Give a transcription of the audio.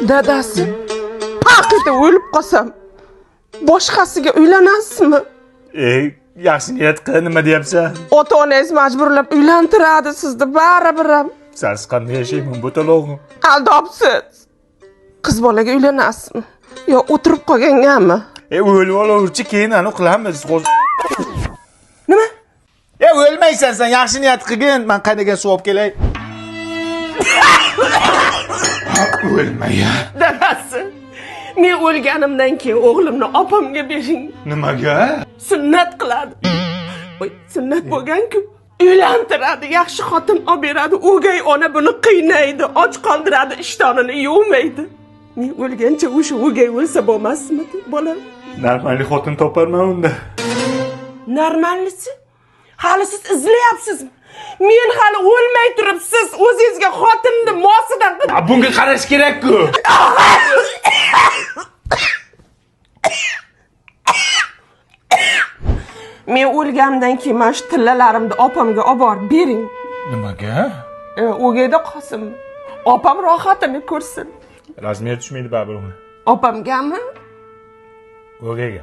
Dadasi, paq etib o'lib qolsam, boshqasiga uylanasizmi? Yaxshi niyat qil, nima deyapsan? Ota onangiz majburlab uylantiradi sizni baribir ham. Sensiz qanday yashayman, bo'talog'im? Aldobsiz. Qiz bolaga uylanasizmi? Yo o'tirib qolgangami? O'lib olaverchi, keyin anu qilamiz. Nima? O'lmaysan sen, yaxshi niyat qilgin. Men qaynagan suv olib kelay. O'lmaya. Dadasi, men o'lganimdan keyin o'g'limni opamga bering. Nimaga? Sunnat qiladi. Voy, sunnat bo'lgan-ku. Uylantiradi, yaxshi xotin olib beradi. O'gay ona buni qiynaydi, och qoldiradi, ishtonini yuvmaydi. Men o'lgancha o'sha o'gay o'lsa bo'lmasmidi, bolam? Normalli xotin toparman unda. Normallisi? Hali siz izlayapsizmi? Men hali o'lmay turib siz o'zingizga xotinni mosidan qilib Bunga qarash kerak-ku. Men o'lganimdan keyin mana shu tillalarimni opamga olib borib bering. Nimaga? O'gayda qolsin. Opam rohatini ko'rsin. Razmer tushmaydi baribir uni. Opamgami? O'gayga.